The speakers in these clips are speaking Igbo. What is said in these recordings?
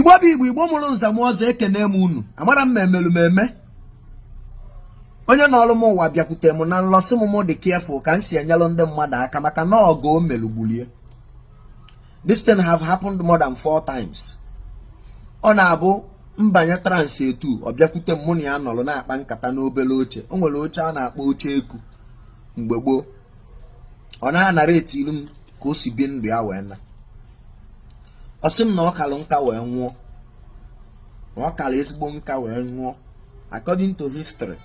Igbo bụ Igbo, Igbo mụrụ nze mụọ ọzọ, ekene m unu. Amara m ma emelu m eme. Onye nọrụ m ụwa bịakwute m na nlọ, sị m mụ dị careful ka m si enyelụ ndị mmadụ aka, maka na ọgọ o melu gbulie. This thing have happened more than four times. Ọ na-abụ mbanye trance etu ọ bịakwute m, mụ na ya nọrọ na-akpa nkata n'obere oche. O nwere oche a na-akpọ oche eku mgbe gboo. Ọ na-anara etiru m ka o si bi ndụ ya wee na ọ sị m na ọ kalụ nka wee nwụọ, na ọ kara ezigbo nka wee nwụọ. According to history,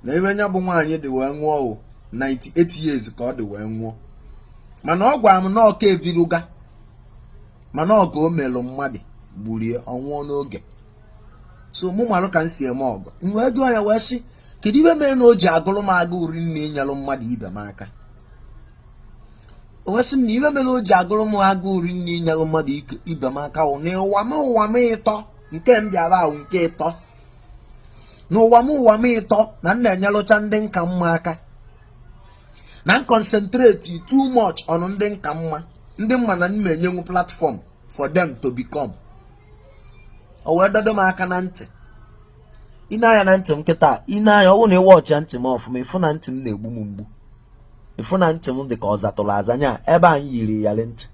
na ebe nya bụ nwaanyị dị wee nwụọ o 98 years ka ọ dị wee nwụọ. Mana ọ gwara m na ọka ebiruga, mana ọgọ o melụ mmadụ gburie, ọ nwụọ n'oge. So mụ marụ ka m si eme ọgọ. M wee jụọ ya wee sị, kedu ibe mere na o ji agụrụ m agụụ rinne ịnyelụ mmadụ ibe m aka? O wee sị m na ibe mere o ji agụrụ m agụụ rinne ịnyelụ mmadụ ibe m aka wụ na ụwa m, ụwa m ịtọ nke m bịara ahụ nke ịtọ na ụwa m, ụwa m ịtọ na m na-enyelụcha ndị nka mma aka, na m concentrate too much on ndị nka mma, ndị mma na m enyenwu platform for them to become. O wee dodo m aka na ntị. Ị na-anya na ntị m kịta, ị na-anya, ọ bụrụ na ị wọchị ntị m ọfụma, ịfụ na ntị m na-egbu m mgbu, ịfụ na ntị m dị ka ọ zatụrụ aza nya ebe anyị yiri yali ntị.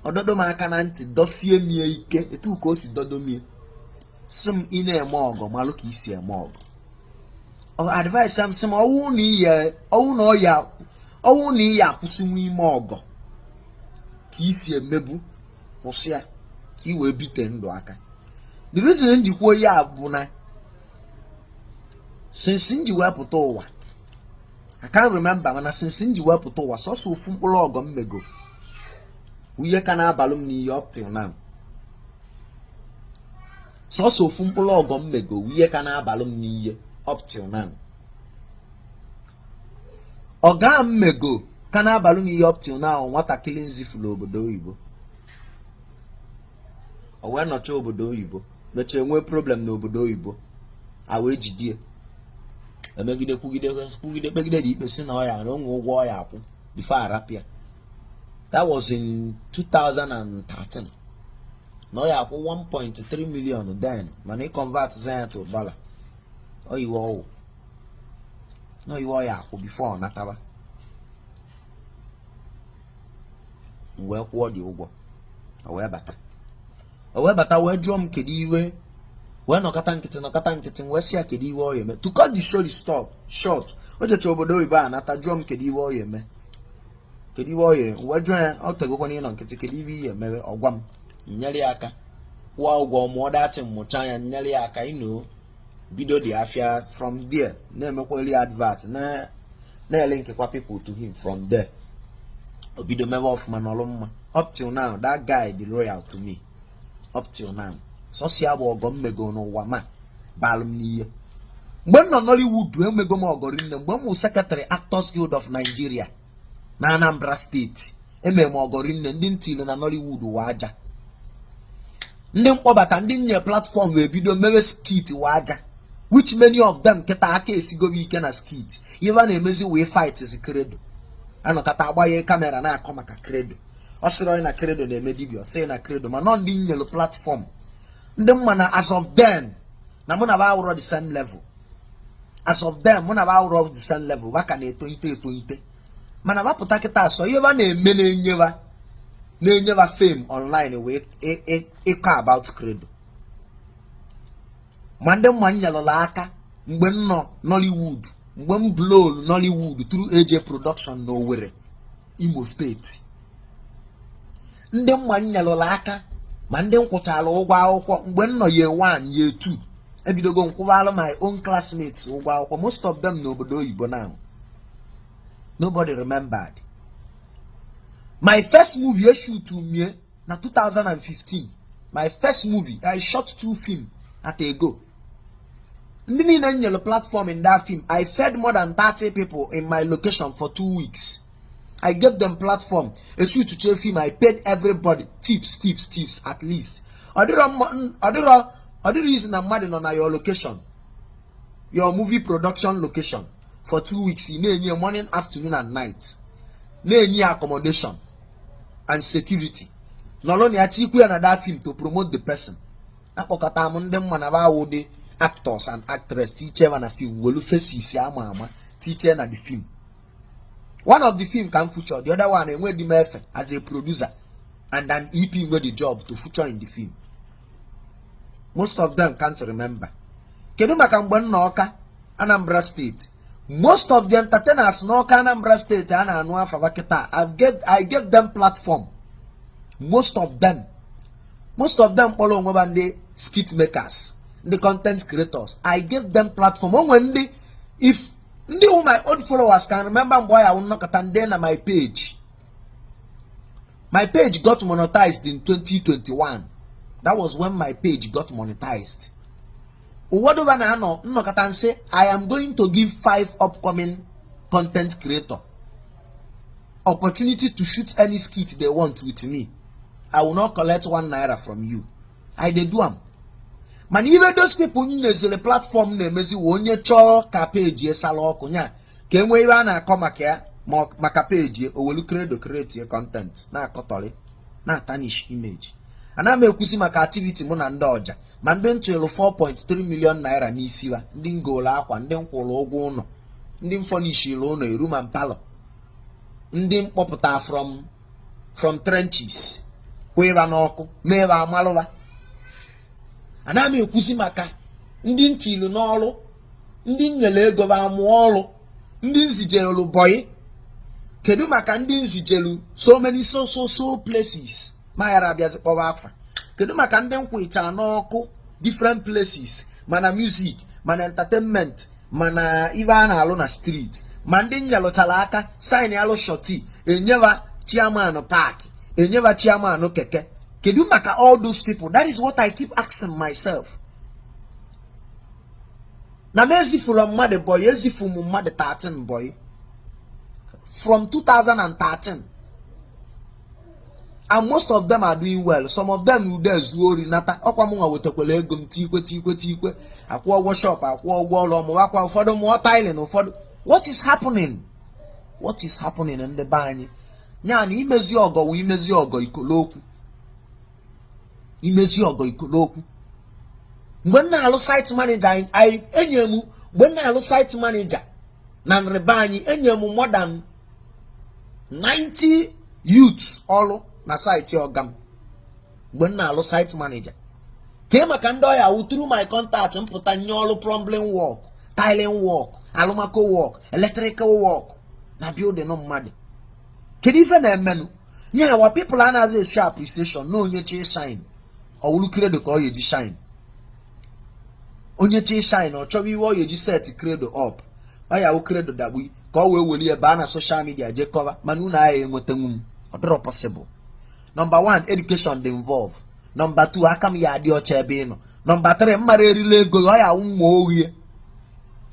Ọ dodo m aka na ntị, dọsie mie ike etu ka o si dodo mie, sị m, ị na-eme ọgọ, malụ ka isi eme ọgọ. Ọ advice m, sị m ọwụ na iyi, ọwụ na ọya, ọwụ na iyi akwụsịnwu ime ọgọ ka isi emebu, kwụsị ya ka ị wee bite ndụ aka. The reason m ji kwuo ya bụ na since m ji wee pụta ụwa, I can't remember, mana since m ji wee pụta ụwa, sọsọ ofu mkpụrụ ọgọ m mego, ihe ka na-abalụ m n'ihe up till now. Sọsọ ofu mkpụrụ ọgọ m mego, ihe ka na-abalụ m n'ihe up till now. Ọga m mego ka na-abalụ m ihe up till now, nwatakịrị nzifuru obodo oyibo, o wee nọcha obodo oyibo, mechaa nwee problem n'obodo oyibo, a wee jidie, emegide, kwugide, kwugide, kpegide dị ikpe, si na ọ ya na onwe ụgwọ ọ ya akwụ before arapịa. That was in 2013. Na ọ ya akwụ 1.3 million then, mana ị convert ya to dollar, ọ iwe ọwụ na iwe ọ ya akwụ before ọ nataba. M wee kwụọ dị ụgwọ, o wee bata, o wee bata, wee jụọ m kedu iwe, wee nọkọta nkịtị, nọkọta nkịtị. Wee sị ya kedu iwe ọ ya eme. To cut the story stop short, o jecha obodo oyibo a nata, jụọ m kedu iwe ọ ya eme, kedu iwe ọ ya. Wee jụọ ya, ọ tegokwana ịnọ nkịtị, kedu iwe ihe emewe? Ọ gwa m, nyere ya aka kwụọ ụgwọ, mụọ datị, mụcha ya, nyere ya aka ino bido dị afịa. From there na-emekwali advert, na na-ele nkekwa people to him. From there o bido mewe ọfụma n'ọrụ mma. Up till now, that guy dị loyal to me up till now. Sọsọ ya bụ ọgọ m mego n'ụwa ma balụ m n'ihe. Mgbe m nọ Nollywood, emego m ọgọ rinne. Mgbe m wụ secretary Actors Guild of Nigeria na Anambra Steeti, emere m ọgọ rinne. Ndị ntili na Nollywood wa aja, ndị mkpọbata, ndị nye platform ebido mewe skit wa aja, which many of them kịta aka esigobe ike na skit. Ihe a na-emezi wee fight zi Credo, anọkọta agbanye camera na-akọ maka Credo. Ọ sịrị onye na Credo na-eme dibia, ọ sịrị na Credo, ma nọ ndị nyelu platform, ndị mma na as of then na mụ na ba awụrọ the same level. As of then, mụ na ba awụrọ the same level, ba ka na-etolite etolite, mana bapụta kịta, asọ ihe ba na-eme na-enyeba fame online wee ịkọ about Credo. Ma ndị mma nyelụla aka mgbe m nọ Nollywood, mgbe m blowlu Nollywood through AJ Production na Owerri, Imo Steeti, ndị mma nyelụla aka, ma ndị m kwụchara ụgwọ akwụkwọ mgbe m nọ year 1, year 2, ebidogo nkwụbalụ my own classmates ụgwọ akwụkwọ, most of them n'obodo oyibo now. Nobody remembered my first movie e shoot mie na 2015. My first movie, I shot two film at a go. Ndị niile m nyere platform in that film, I fed more than 30 people in my location for 2 weeks. I gave them platform, e shoot film. I paid everybody tips, tips, tips. At least ọ dịrọ izi na mmadụ nọ na your location, your movie production location, for 2 weeks, ị na-enye morning, afternoon and night, na-enye accommodation and security. Nọrọ na ya tikwu ya na that film to promote the person. Akpọkọta m ndị mma na awụ dị actors and actress, tiche na film, welu faces ama ama tiche na the film. One of the film ka m feature, the other one enwe dị m efe as a producer and an EP nwe the job to feature in the film. Most of them can't remember. Kedu maka mgbe m nọ Ọka, Anambra State? Most of the entertainers n'Ọka, Anambra State a na-anụ afa kịta, I gave them platform. Most of them kpọrọ onwe ha ndị skit makers, ndị content creators. I gave them platform. O nwere ndị, if ndị who my old followers can remember, mgbe ọ ya wụ nnọkọta ndị na my page. My page got monetized in 2021. That was when my page got monetized. Ụfọdụ ba na-anọ nnọkọta nsị, "I am going to give five upcoming content creator opportunity to shoot any skit they want with me. I will not collect ₦1 from you." I dey do am. Mana ibe those people nyeziri platform na-emezi wee onye chọọ ka page esala ọkụ nya ka e nwee ibe a na-akọ maka ya, ma maka page owelu credo create content na-akọtọrị na tarnish image. Ana m ekwusi maka activity mụ na ndị ọja ma ndị ntụrụ 4.3 million naira n'isi ha, ndị ngolo akwa, ndị nkwụrụ ụgwọ ụlọ, ndị mfọnishiri ụlọ eru ma mpalọ, ndị mkpọpụta from trenches kwụịba n'ọkụ mee ebe amalụba. Ana m ekwusi maka ndị ntilu n'ọrụ, ndị nyere ego ba amụọ ọrụ, ndị nzijelu boy. Kedu maka ndị nzijelu so many so so so places ma yara abịazi kpọwa afa? Kedu maka ndị nkwụcha n'ọkụ different places, mana music, mana entertainment, mana ibe a na-alụ na street, ma ndị nyelụchara aka sign alụ surety, enyeba chairman park, enyeba chairman keke? Kedu maka all those people? That is what I keep asking myself. Na m ezifuru mmadụ boy, ezifu m mmadụ 13 boy from 2013, and most of them are doing well. Some of them ude ezuo ori nata ọkwa m nwa wetakwara ego m tikwe tikwe tikwe, akwụ ụgwọ shop, akwụ ụgwọ ụlọ, ọmụwakwa ụfọdụ mụọ tiling ụfọdụ. What is happening? What is happening, ndị be anyị? Ya na imezi ọgọ wụ imezi ọgọ ikolokwu, imezi ọgọ ikolokwu. Mgbe m na-alụ site manager, anyị enye m, mgbe m na-alụ site manager na nrịba anyị, enye m more than 90 youths ọrụ na site ọga m mgbe m na-alụ site manager. Kee maka ndị ọya wụ through my contact mpụta nye ọrụ plumbing work, tiling work, alụmako work, electrical work na building mmadụ? Kedu ife na-emenụ nye our people? A na-aza esho appreciation na onye chi shine ọwụrụ credo ka ọ ya eji shine. Onye chi shine, ọ chọrọ iwe ọ ya eji set credo up, ọ ya wụ credo dagbu ka ọ wee weli ya baa na social media jee kọva. Mana unu agha enwetanwu m, ọ dịrọ possible. Number one, education dị involve. Number two, aka m ya adị ọcha ebe ị nọ. Number three, mmara erila ego ọ ya awụ mma oghie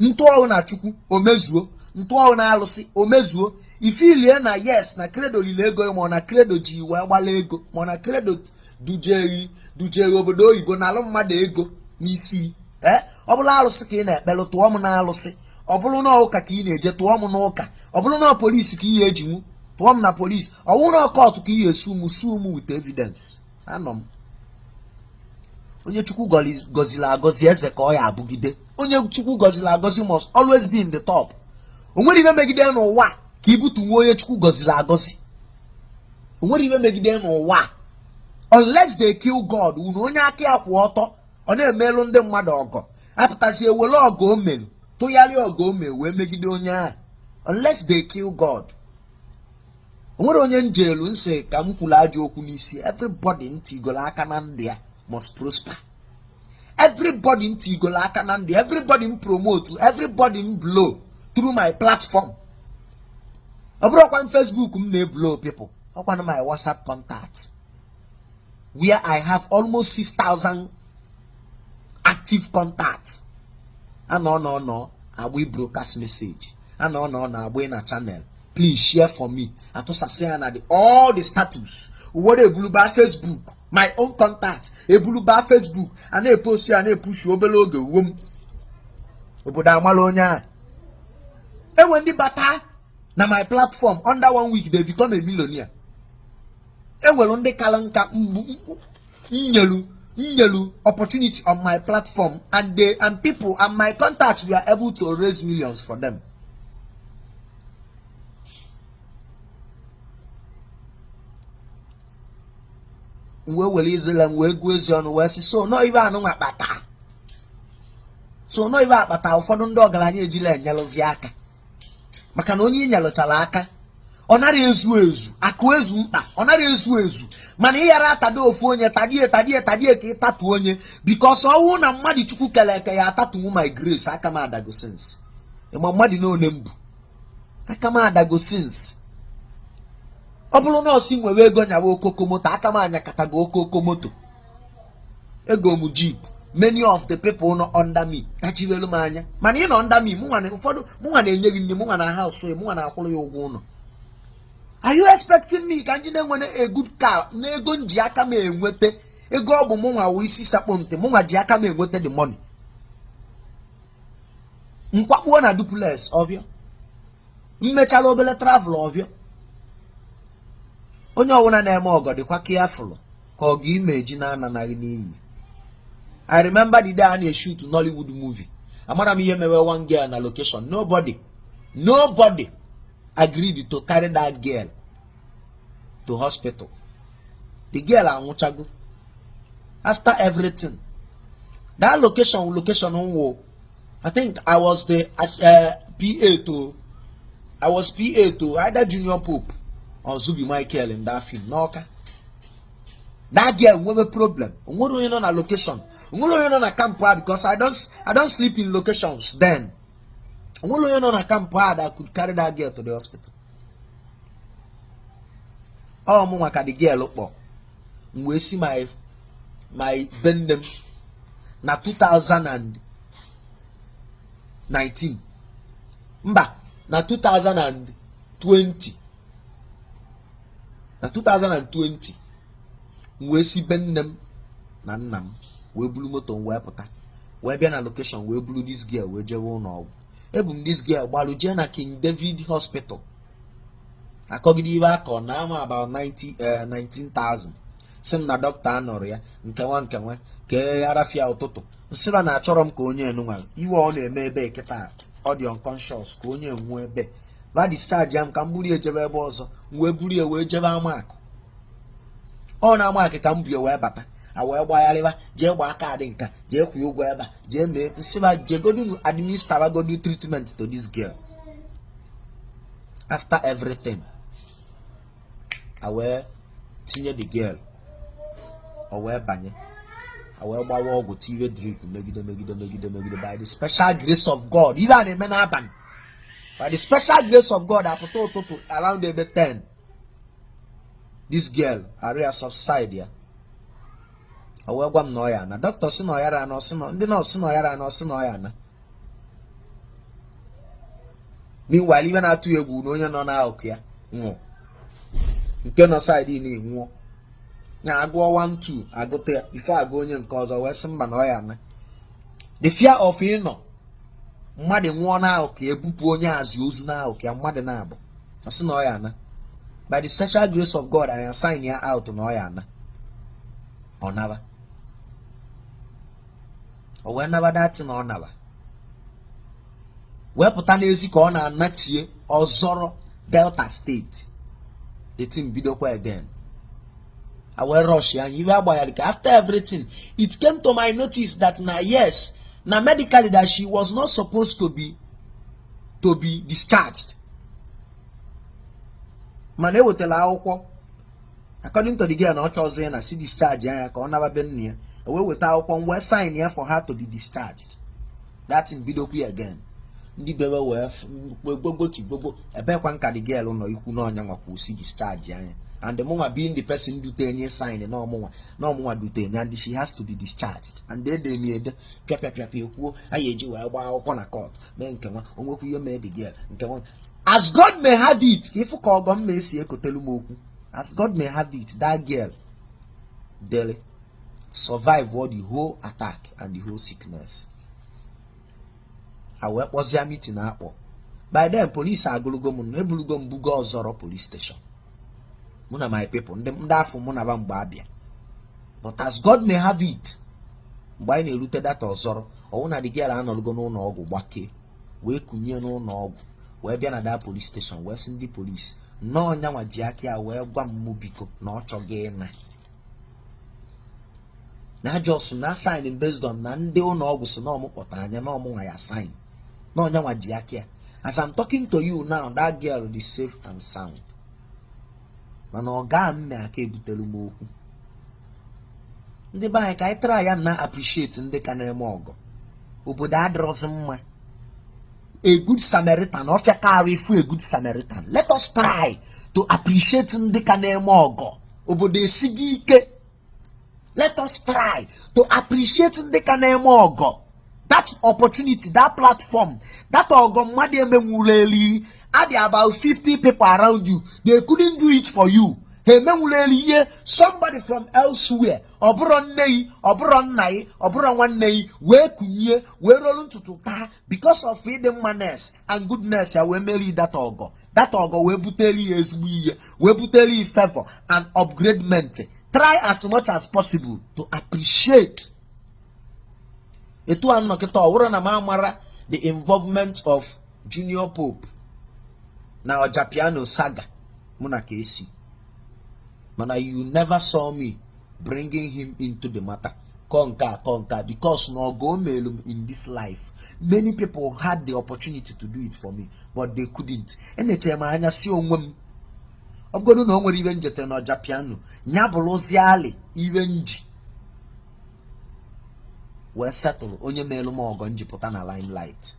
ntụọhụ na Chukwu omezuo, ntụọhụ na alụsị omezuo. Ifilie na yes, na credo lile ego, ma ọ na credo ji wee gbala ego, ma ọ na credo dujeri dujeri obodo oyibo na alụ mmadụ ego n'isi. Ee, ọ bụrụ alụsị ka ị na-ekpelụ, tụọ m na alụsị. Ọ bụrụ na ụka ka ị na-eje, tụọ m n'ụka. Ọ bụrụ na polisi ka ị ga-ejinwu, tụọ m na polisi. Ọ bụrụ na court ka ị ga-esu m, sue m with evidence. Anọ m. Onye Chukwu gọziri agọzi, eze ka ọ ya abụgide. Onye Chukwu gọziri agọzi must always be in the top. O nwere ibe megide n'ụwa ka ibutu nwa onye Chukwu gọziri agọzi. O nwere ibe megide n'ụwa unless they kill God. Unu onye aka ya kwụ ọtọ, ọ na-emelụ ndị mmadụ ọgọ, apụtazi ewere ọgọ o merụ tụgharịa ọgọ o mere wee megide onye ahụ, unless they kill God. O nwere onye njelu nsị ka m kwuru ajọ okwu n'isi. Everybody ntị igolo aka na ndụ ya must prosper. Everybody ntị igolo aka na ndụ, everybody m promote, everybody m blow through my platform. Ọ bụrụkwa Facebook m na-eblow people, ọkwa na my WhatsApp contact where I have almost 6000 active contacts. Anọ nọ nọ agba broadcast message, anọ nọ na agba na channel, "Please share for me." Atụsasị ya na the all the status. Ụfọdụ ebuluba Facebook, my own contact ebuluba Facebook, a na-epost ya, na-epushu. Obere oge wuo m obodo amala onye a. Enwe ndị bata na my platform, under one week they become a millionaire. Enwere ndị kara nka nyelu opportunity on my platform, and they and people and my contacts were able to raise millions for them. M wee were izele m wee gụọ ezi ọnụ wee sị so nọ ibe anụnwa kpata, so nọ ibe akpata ụfọdụ ndị ọgaranya ejila enyelụzi aka, maka na onye i nyelụchara aka ọ nara ezu ezu, akụ ezu mkpa ọ nara ezu ezu, mana ị yara atado ofu onye tadie tadie tadie ka ị tatu onye, because ọ wụ na mmadụ Chukwu kele eke ya atatuwu my grace, aka m adago since. Ịma mmadụ na one mbụ aka m adago since. Ọ bụrụ na ọ sị nwere ego nyawa okoko moto, aka m anyakatago okoko moto, ego m jeep. Many of the people nọ under me tachiwelu m anya, mana ị nọ under me, mụnwa na ụfọdụ mụnwa na-enye gị nri, mụnwa na house ya, mụnwa na-akwụrụ ya ụgwọ ụlọ. Are you expecting me ka nji na-enwere a good car na ego m ji aka m enweta? Ego ọ bụ mụnwa wụ isi sakpụ ntị, mụnwa ji aka m enweta the money. M kwakpuo na duplex ọbịa, m mechara obere travel ọbịa. Onye ọbụla na-eme ọgọ dịkwa careful ka ọgọ ime ji na-ananaghị n'iyi. I remember the day a na-eshoot Nollywood movie, amara m ihe mewe one girl na location. Nobody agreed to carry that girl to hospital. The girl anwụchago after everything. That location wụ, I think I was the as PA to I was PA to either Junior Pope or Zubi Michael in that film n'Ọka. That girl nwebe problem, onwere onye nọ na location, onwere onye nọ na camp a, because I don't sleep in locations then. Onwere onye nọ na camp a that could carry that girl to the hospital. Ọ mụnwa ka the girl kpọ m wee si my be nne m na 2019, mba, na 2020, na 2020, m wee si be nne m na nna m wee buru moto m wee pụta wee bịa na location wee buru this girl wee jewe ụlọ ọgwụ. Ebu m this girl gbalụ jee na King David Hospital. Akọgide ibe akọ na ama about 90 19,000, sị m na dọkịta anọrọ ya nkenwa nkenwa ka arafia ụtụtụ. Nsịba na achọrọ m ka onye enunwa iwe ọ na-eme ebe kịta, ọ dị unconscious, ka onye nwụọ ebe ba discharge ya m ka m buru ejebe ebe ọzọ. M wee buru ya wee jebe Amakụ. Ọ na Amakụ ka m bu ya wee bata, a wee gbagharịba, jee gbaa kaadị nka, jee kwụọ ụgwọ ebe a, jee mee. Nsịba jegodu administer treatment to this girl. After everything, a wee tinye the girl, o wee banye, a wee gbawa ọgwụ, tinye drip, megide megide megide megide. By the special grace of God, ibe a na-eme n'abalị, by the special grace of God, apụta ụtụtụ around ebe 10, this girl arụ ya subside ya. O wee gwa m na ọ ya na dọkịta sị na ọ yara na ọsị na ndị nọọsụ sị na ọ yara na ọsị na ọ ya na. Meanwhile, ibe na-atụ egwu na onye nọ n'akụkụ ya nwụọ, nke nọ side na-enwụọ na agụọ 1 2 agụta ya before agụ onye nke ọzọ, wee sị mba na ọ ya na the fear of ịnọ mmadụ nwụọ n'akụkụ ya, ebupụ onye azụ ozu n'akụkụ ya, mmadụ na-abụ, ọ sị na ọ ya na. By the special grace of God, I sign ya out na ọ ya na ọ naba. O wee naba datị na ọ naba wee pụta n'ezi ka ọ na-anachie ọzọrọ Delta State, the thing bidokwa again. I wee rush ya iwe agbaghara ka after everything, it came to my notice that na yes, na medically that she was not supposed to be discharged, mana ewetara akwụkwọ. According to the girl, na ọ chọzọ ya na si discharge ya ka ọ naba be nne ya. Wee weta akwụkwọ m wee sign ya for her to be discharged. That thing bidokwa ya again. Ndị bebe wee gbogbo tigbogbo ebekwa nka the girl nọ ikwu na ọnya nwakwu si discharge anya, and mụnwa being the person dute nye sign na ọmụnwa dute nye, and she has to be discharged, and ede mi ede pịa pịa pịa pịa ekwuo anyị eji wee gbaa akwụkwọ na court mee nke nwa onwekwu ihe mee the girl nke nwa. As God may have it, ka ịfụ ka ọgọ m ma esi ekotelu m okwu, as God may have it, that girl dere survive all the whole attack and the whole sickness. A wee kpọzie meeting akpọ. By then, police agụlụgo m, ebulugo m bugo ọzọrọ police station. Mụ na my people, ndị afọ mụ na ba mgbe abịa. But as God may have it, mgbe anyị na-erute data ọzọrọ, ọwụ na the girl anọrọgo n'ụlọ ọgwụ gbakee, wee kunye n'ụlọ ọgwụ, wee bịa na that police station, wee sị ndị police nnọọ nyanwa ji aka ya wee gwa m mụ biko na ọ chọghị ịna na just na sign based on na ndị ụlọ ọgwụ si na ọmụkpọta anya na ọmụnwa ya sign na ọnyanwa ji aka ya. As I'm talking to you now, that girl is safe and sound. Mana ọ gaa mme aka ebutere m okwu. Ndị be anyị, ka anyị try ya na appreciate ndị ka na-eme ọgọ. Obodo adịrọzi mma. A good Samaritan, ọfịa karị ifu a good Samaritan. Let us try to appreciate ndị ka na-eme ọgọ. Obodo esighị ike. Let us try to appreciate ndị ka na-eme ọgọ. That opportunity, that platform, that ọgọ mmadụ emenwuru elu adị about 50 people around you, they couldn't do it for you, ha emenwuru elu ihe. Somebody from elsewhere, ọ bụrụ nne yi, ọ bụrụ nna yi, ọ bụrụ nwanne yi, wee kunye, wee rolu ntutu taa because of ịdị mmaness and goodness ya, wee merie that ọgọ. That ọgọ wee butere ya ezigbo ihe, wee butere ya favor and upgradement. Try as much as possible to appreciate. Etu a nnọkịta, ọ bụrụ na m amara the involvement of Junior Pope na Ojapiano saga mụ na ka esi, mana you never saw me bringing him into the matter, kọ nke a, kọ nke a, because na ọgụ o melu m in this life, many people had the opportunity to do it for me, but they couldn't. Enechere m anya si onwe m, ọ bụgodu na o nwere ibe njete na Ojapiano ya bụrụzie ali ibe nji wee setụlụ onye meelu m ọgọ njipụta na limelight.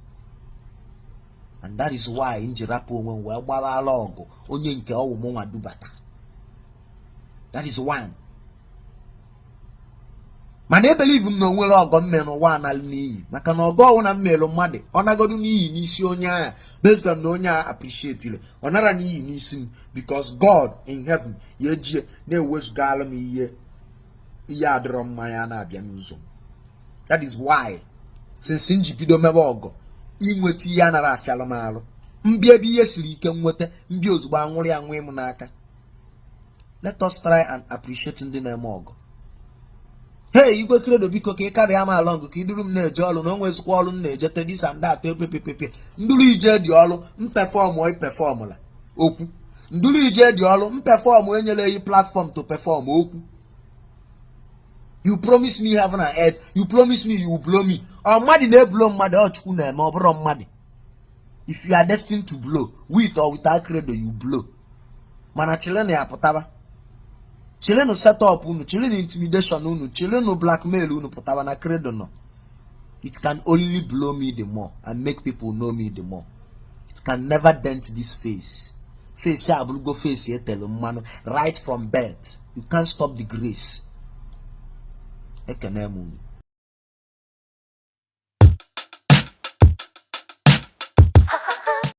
And that is why m ji rapụ onwe m wee gbawara ọgụ onye nke ọwụ mụ nwa dubata. That is one. Mana ebelieve m na onwere ọgọ m mere n'ụwa analụ n'iyi, maka na ọgọ ọwụ na m merụ mmadụ, ọ nagodu n'iyi n'isi onye agha based on na onye agha appreciate, ọ nara n'iyi n'isi m, because God in heaven ya ejie na-ewezugala m ihe adịrọ mma ya na-abịa n'ụzọ m. That is why since m ji bido mebe ọgọ, inweta ihe anara afịalụ m arụ. Mbịa ebe ihe siri ike nweta, mbịa ozugbo anwụrụ ya nwee m n'aka. Let us try and appreciate ndị na-eme ọgọ. Hey, Igwe Credo, biko ka ị karịa m along, ka ị duru m na-eje ọrụ, na o nwezikwa ọrụ m na-ejete, this and that, epepepepe. Nduru ije dị ọrụ m perform, ị performla okwu. Nduru ije dị ọrụ m perform, enyela yi platform to perform okwu. You promise me heaven and earth, you promise me you will blow me. Ọ mmadụ na-eblow mmadụ, ọ Chukwu na-eme, ọ bụrụ mmadụ. If you are destined to blow, with or without Credo, you blow. Mana chilena ya pụtaba, chilenu setup unu, chilenu intimidation unu, chilenu blackmail unu, pụtaba na Credo nọ. It can only blow me the more and make people know me the more. It can never dent this face. Face a abụrụgo face etelu mmanụ right from birth. You can't stop the grace. Ekene m unu.